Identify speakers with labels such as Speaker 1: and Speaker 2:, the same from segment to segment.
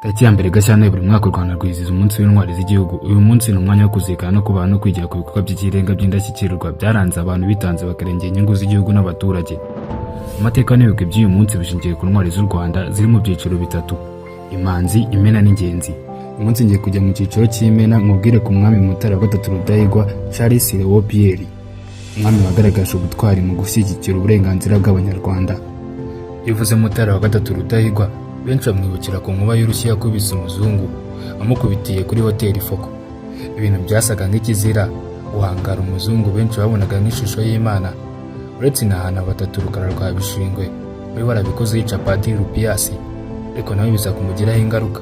Speaker 1: Tariki ya 1 Gashyantare buri mwaka, u Rwanda rwizihiza Umunsi w'Intwari z'Igihugu. Uyu munsi ni umwanya wo kuzirikana no kubaha no kwigira ku bikorwa by'ikirenga by'indashyikirwa byaranze abantu bitanze bakarengera inyungu z'igihugu n'abaturage. Amateka n'ibigwi by'uyu munsi bishingiye ku ntwari z'u Rwanda ziri mu byiciro bitatu: Imanzi, Imena n'Ingenzi. Uyu munsi ngiye kujya mu cyiciro cy'Imena, nkubwire ku mwami Mutara III Rudahigwa Charles Léon Pierre, umwami wagaragaje ubutwari mu gushyigikira uburenganzira bw'Abanyarwanda. Iyo uvuze Mutara III Rudahigwa, benshi bamwibukira ku nkuba y'urushyi yakubise umuzungu amukubitiye kuri Hoteli Faucon, ibintu byasaga nk'ikizira guhangara umuzungu benshi babonaga nk'ishusho y'Imana. Uretse inahana batatu Rukara rwa Bishingwe wari warabikoze yica Padiri Rupiyasi, ariko nawe biza kumugiraho ingaruka.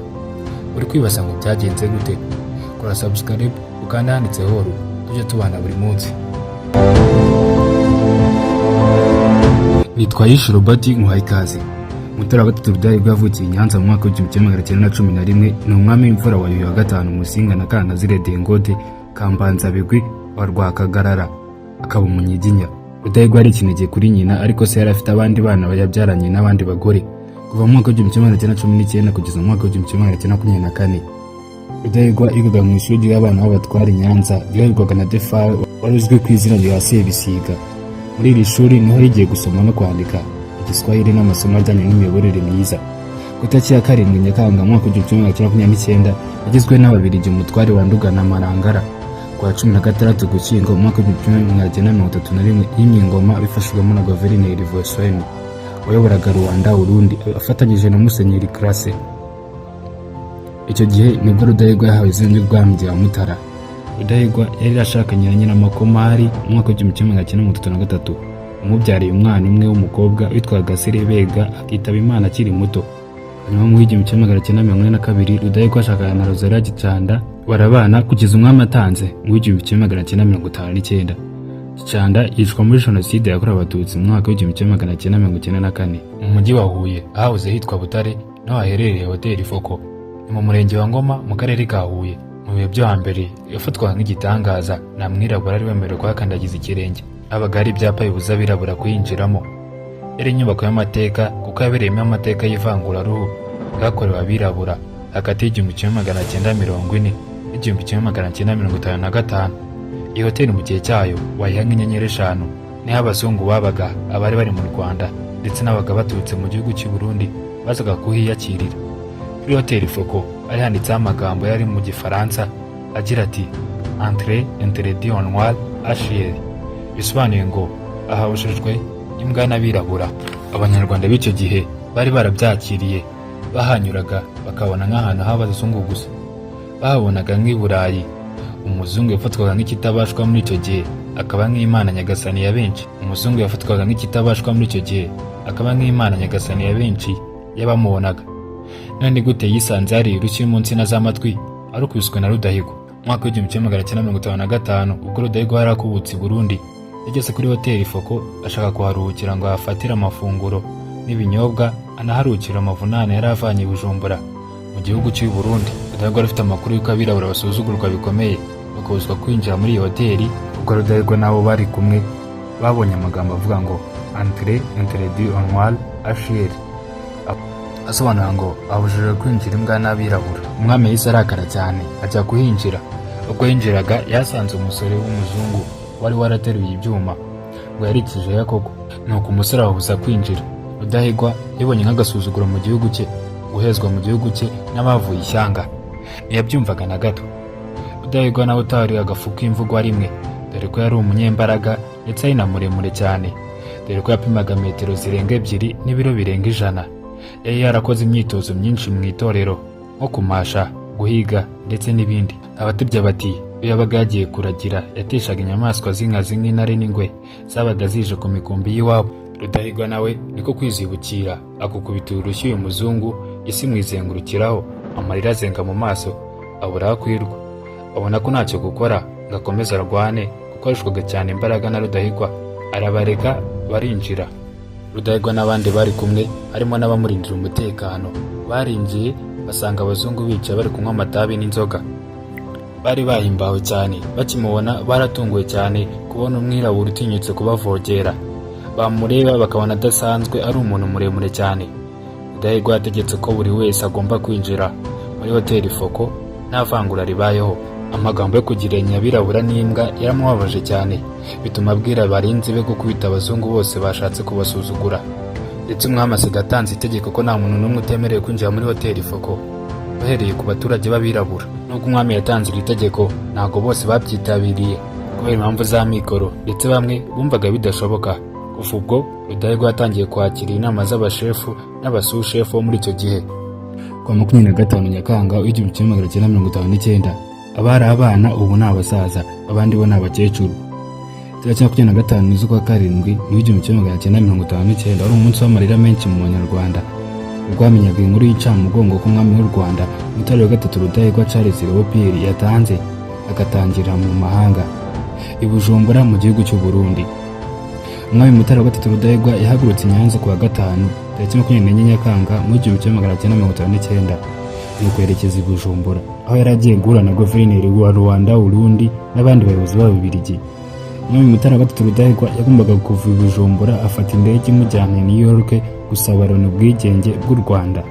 Speaker 1: Uri kwibaza ngo byagenze gute? Kora subscribe, ukanda handitseho all, tujye tubana buri munsi. Nitwa Yishi Robert, nkuhaye ikaze. Mutara III Rudahigwa yavukiye i Nyanza mu mwaka w'1911. Ni umwami w'imfura wa Yuhi V Musinga na Kankazire Dengode Kambanzabigwi wa Rwakagarara, akaba Umunyiginya. Rudahigwa yari ikinege kuri nyina, ariko se yari afite abandi bana yabyaranye n'abandi bagore. Kuva mu mwaka w'1919 kugeza mu mwaka w'1924, Rudahigwa yigaga mu ishuri ry'abana b'abatwara i Nyanza, ryayoborwaga na Defari wari uzwi ku izina rya Sebisiga. Muri iri shuri niho yigiye gusoma no kwandika Igiswahili n'amasomo ajyanye n'imiyoborere myiza. Ku itariki ya 7 Nyakanga mu mwaka w'1929, yagizwe n'Ababiligi umutware wa Nduga na Marangara. Ku wa 16 Ugushyingo mu mwaka w'1931, yimye ingoma abifashijwemo na Guverineri Voisin wayoboraga Rwanda Urundi, afatanyije na Musenyeri Classe. Icyo gihe nibwo Rudahigwa yahawe izina ry'ubwami rya Mutara. Rudahigwa yari yarashakanye na Nyiramakomari mu mwaka w'1933, umubyariye umwana umwe w'umukobwa witwaga Serebega, akitaba Imana akiri muto. Hanyuma mu 1942, Rudahigwa ashakana na Rosalie Gicanda, barabana kugeza umwami atanze mu 1959. Gicanda yicwa muri Jenoside yakorewe Abatutsi mu mwaka w'1994. Mu mujyi wa Huye, ahahoze hitwa Butare, niho haherereye Hoteli Faucon. Ni mu murenge wa Ngoma, mu karere ka Huye. Mu bihe byo hambere yafatwaga nk'igitangaza, nta mwirabura ari wemerewe kuhakandagiza ikirenge, habaga hari ibyapa bibuza abirabura kuyinjiramo. Yari inyubako y'amateka kuko yabereyemo amateka y'ivanguraruhu bwakorewe abirabura hagati y'1940 n'1955. Iyi hoteli mu gihe cyayo wayiha nk'inyenyeri 5. Niho abazungu babaga, abari bari mu Rwanda ndetse n'abaga baturutse mu gihugu cy'u Burundi bazaga kuhiyakirira. Kuri Hoteli Faucon hari handitseho amagambo yari mu Gifaransa agira ati "Entrée interdite aux noirs et chiens", bisobanuye ngo ahabujijwe imbwa n'abirabura. Abanyarwanda b'icyo gihe bari barabyakiriye, bahanyuraga bakabona nk'ahantu h'abazungu gusa, bahabonaga nk'i Burayi. Umuzungu yafatwaga nk'ikitabashwa muri icyo gihe, akaba nk'Imana Nyagasani ya benshi. Umuzungu yafatwaga nk'ikitabashwa muri icyo gihe, akaba nk'Imana Nyagasani ya benshi y'abamubonaga. None gute yisanze hari urushyi mu nsina z'amatwi, arukubiswe na Rudahigwa? Mu mwaka w'1955, ubwo Rudahigwa yari akubutse i Burundi, yageze kuri Hoteli Faucon ashaka kuharuhukira ngo ahafatire amafunguro n'ibinyobwa, anaharuhukira amavunane yari avanye i Bujumbura mu gihugu cy'u Burundi. Rudahigwa yari afite amakuru y'uko abirabura basuzugurwa bikomeye, bakabuzwa kwinjira muri iyi hoteli. Ubwo Rudahigwa n'abo bari kumwe babonye amagambo avuga ngo "Entrée interdite aux noirs et chiens", asobanura ngo abujijwe kwinjira imbwa n'abirabura, umwami yahise arakara cyane, ajya kuhinjira. Ubwo yinjiraga, yasanze umusore w'umuzungu wari warateruye ibyuma ngo yarikije koko, nuko umusore ababuza kwinjira. Rudahigwa yibonye nk'agasuzuguro mu gihugu cye, guhezwa mu gihugu cye n'abavuye ishyanga, ntiyabyumvaga na gato. Rudahigwa nawe utari agafu k'imvugwa rimwe, dore ko yari umunyembaraga ndetse ari na muremure cyane, dore ko yapimaga metero zirenga 2 n'ibiro birenga 100. Yari yarakoze imyitozo myinshi mu itorero, nko kumasha, guhiga ndetse n'ibindi. Abatebya bati iyo yabaga yagiye kuragira, yateshaga inyamaswa z'inkazi nk'intare n'ingwe zabaga zije ku mikumbi y'iwabo. Rudahigwa nawe niko kwizibukira, akukubita urushyi uyu muzungu, isi imwizengurukiraho, amarira azenga mu maso, abura aho akwirwa. Abona ko ntacyo gukora ngo akomeze arwane, kuko arushwaga cyane imbaraga na Rudahigwa, arabareka barinjira. Rudahigwa n'abandi bari kumwe, harimo n'abamurindira umutekano, barinjiye basanga abazungu bicaye bari kunywa amatabi n'inzoga. Bari bahimbawe cyane. Bakimubona baratunguwe cyane kubona umwirabura utinyutse kubavogera, bamureba bakabona adasanzwe, ari umuntu muremure cyane. Rudahigwa yategetse ko buri wese agomba kwinjira. Muri hoteli Faucon nta vangura ribayeho. Amagambo yo kugereranya abirabura n'imbwa yaramubabaje cyane, bituma abwira abarinzi be gukubita abazungu bose bashatse kubasuzugura. Ndetse umwami asiga atanze itegeko ko nta muntu n'umwe utemerewe kwinjira muri hoteli Faucon, uhereye ku baturage b'abirabura. Nubwo umwami yatanze iri tegeko, ntabwo bose babyitabiriye kubera impamvu z'amikoro, ndetse bamwe bumvaga bidashoboka. Kuva ubwo, Rudahigwa yatangiye kwakira inama z'abashefu n'abasushefu bo muri icyo gihe. Ku wa 25 Nyakanga w'1959, abari abana ubu ni abasaza, abandi bo ni abakecuru. Tariki 25 z'ukwa karindwi mu 1959 wari umunsi w'amarira menshi mu Banyarwanda, ubwo bamenyaga inkuru y'incamugongo ko umwami w'u Rwanda Mutara wa Gatatu Rudahigwa Charles Léo yatanze, agatangira mu mahanga, i Bujumbura mu gihugu cy'u Burundi. Umwami Mutara wa Gatatu Rudahigwa yahagurutse i Nyanza ku wa gatanu tariki 24 Nyakanga mu 1959, nuko yerekeza i Bujumbura, aho yari agiye guhura na guverineri wa Rwanda Urundi n'abandi bayobozi b'Ababiligi. Umwami Mutara wa Gatatu Rudahigwa yagombaga kuva i Bujumbura afata indege imujyana i New York gusaba Loni ubwigenge bw'u Rwanda.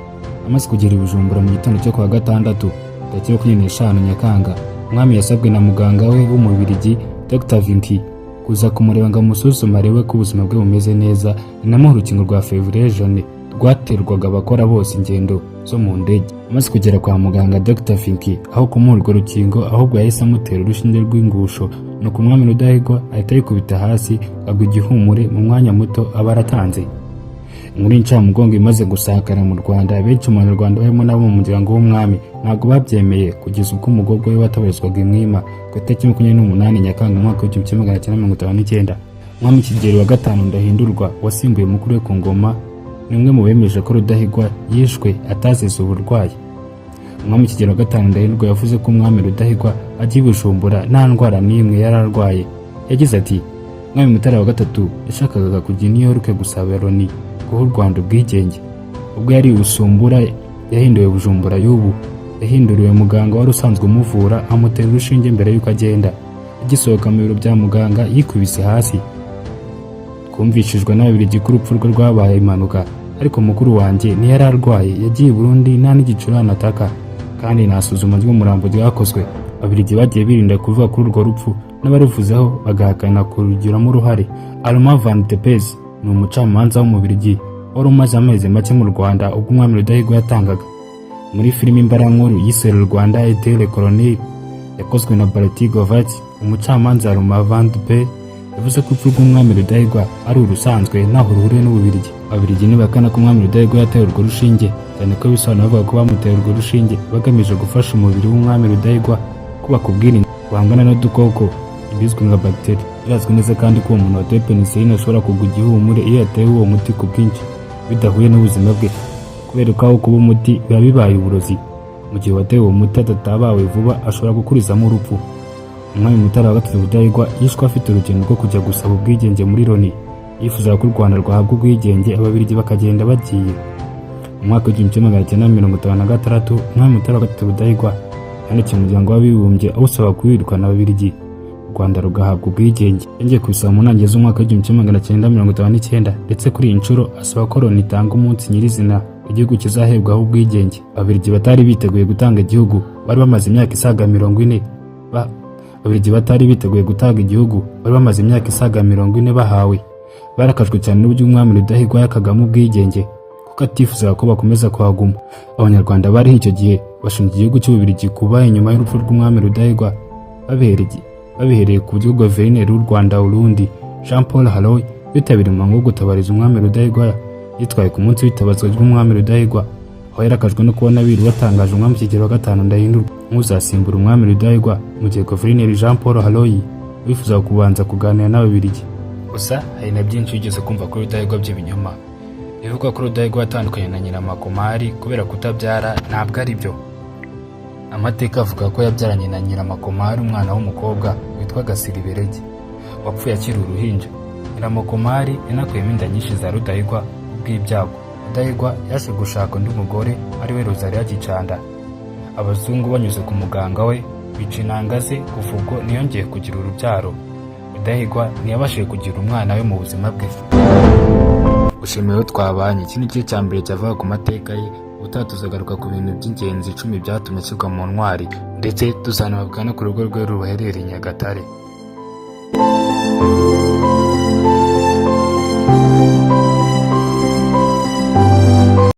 Speaker 1: Amaze kugera i Bujumbura mu gitondo cyo kuwa gatandatu tariki 25 Nyakanga, umwami yasabwe na muganga we w'Umubirigi Dr Vinti kuza kumureba ngo amusuzume, arebe ko ubuzima bwe bumeze neza, inamuha urukingo rwa fièvre jaune rwaterwaga abakora bose ingendo zo mu ndege. Amaze kugera kwa muganga, Dr Finki aho kumuha urwo rukingo ahubwo yahise amutera urushinge rw'ingusho, nuko umwami Rudahigwa ahita yikubita hasi agwa igihumure, mu mwanya muto aba aratanze. Inkuru y'incamugongo imaze gusakara mu Rwanda, benshi mu Banyarwanda barimo n'abo mu muryango w'umwami ntabwo babyemeye, kugeza ubwo umugobwa we watabarizwaga i Mwima ku itariki 28 Nyakanga umwaka w'1959. Umwami Kigeli wa Gatanu Ndahindurwa, wasimbuye mukuru we ku ngoma, ni umwe mu bemeje ko Rudahigwa yishwe atazize uburwayi. Umwami Kigeli wa Gatanu Ndahindurwa yavuze ko umwami Rudahigwa agiye i Bujumbura nta ndwara n'imwe yari arwaye. Yagize ati: "Umwami Mutara wa Gatatu yashakaga kujya i New York gusaba Loni guha u Rwanda ubwigenge. Ubwo yari i Busumbura, yahinduwe Bujumbura y'ubu, yahinduriwe muganga wari usanzwe umuvura, amutera urushinge mbere y'uko agenda. Agisohoka mu biro bya muganga yikubise hasi. Twumvishijwe n'Ababiligi ko urupfu rwe rwabaye impanuka, ariko mukuru wanjye ntiyari arwaye. Yagiye i Burundi nta n'igicurane ataka, kandi nta suzuma ry'umurambo ryakozwe." Ababiligi bagiye birinda kuvuga kuri urwo rupfu, n'abaruvuzeho bagahakana kurugiramo uruhare. Armand Van Tepes ni umucamanza w'Umubirigi wari umaze amezi make mu Rwanda ubwo umwami Rudahigwa yatangaga. Muri filimi mbarankuru yise Le Rwanda et le Colonel yakozwe na Bart Gevaert, umucamanza Armand Van Tepes yavuze ko urupfu rw'umwami Rudahigwa ari urusanzwe, ntaho ruhuriye n'Ububirigi. Ababiligi ntibahakana ko umwami Rudahigwa yatewe urwo rushinge, cyane ko bisobanura bavuga ko bamuteye urwo rushinge bagamije gufasha umubiri w'umwami Rudahigwa kubaka ubwirinzi buhangana n'udukoko, ibizwi nka bagiteri. Birazwi neza kandi ko uwo muntu watewe penicilline ashobora kugwa igihumure iyo yatewe uwo muti ku bwinshi bidahuye n'ubuzima bwe, kubera ko aho kuba umuti biba bibaye uburozi. Mu gihe uwatewe uwo muti adatabawe vuba, ashobora gukurizamo urupfu. Umwami Mutara wa Gatatu Rudahigwa yishwe afite urugendo rwo kujya gusaba ubwigenge muri Loni. Yifuzaga ko u Rwanda rwahabwa ubwigenge, Ababiligi bakagenda bagiye. Mu mwaka w'1956, umwami Mutara wa Gatatu Rudahigwa yandikiye Umuryango w'Abibumbye awusaba kwirukana Ababiligi, u Rwanda rugahabwa ubwigenge. Yongeye kubisaba mu ntangiriro z'umwaka w'1959, ndetse kuri iyi nshuro asaba ko Loni itanga umunsi nyirizina igihugu kizahebwaho ubwigenge. Ababiligi batari biteguye gutanga igihugu bari bamaze imyaka isaga 40 ba Ababiligi batari biteguye gutanga igihugu bari bamaze imyaka isaga 40 bahawe, barakajwe cyane n'uburyo umwami Rudahigwa yakagamo ubwigenge, kuko atifuzaga ko bakomeza kuhaguma. Abanyarwanda bariho icyo gihe bashinja igihugu cy'Ububiligi kuba inyuma y'urupfu rw'umwami Rudahigwa, babihereye ku buryo guverineri w'u Rwanda Urundi Jean Paul Harroy witabiriye umuhango wo gutabariza umwami Rudahigwa yitwaye ku munsi w'itabazwa ry'umwami Rudahigwa, aho yarakajwe no kubona abiru batangaje umwami Kigeli wa Gatanu Ndahindurwa nk'uzasimbura umwami Rudahigwa, mu gihe guverineri Jean Paul Harroy wifuzaga kubanza kuganira n'Ababiligi. Gusa hari na byinshi wigeze kumva kuri Rudahigwa by'ibinyoma. Bivugwa ko Rudahigwa yatandukanye na Nyiramakomari kubera kutabyara, ntabwo ari byo. Amateka avuga ko yabyaranye na Nyiramakomari umwana w'umukobwa witwa Gasiriberege, wapfuye akiri uruhinja. Nyiramakomari yanakuyemo inda nyinshi za Rudahigwa bw'ibyago. Rudahigwa yaje gushaka undi mugore, ariwe Rozaliya Gicanda. Abazungu banyuze ku muganga we bica intanga ze. Kuva ubwo ntiyongeye kugira urubyaro. Rudahigwa ntiyabashije kugira umwana we mu buzima bwe. Gushimira twabanye. Iki ni igice cya mbere cyavuga ku mateka ye. Ubutaha tuzagaruka ku bintu by'ingenzi 10 byatumye ashyirwa mu ntwari, ndetse tuzanababwira no ku rugo rwe ruherereye i Nyagatare.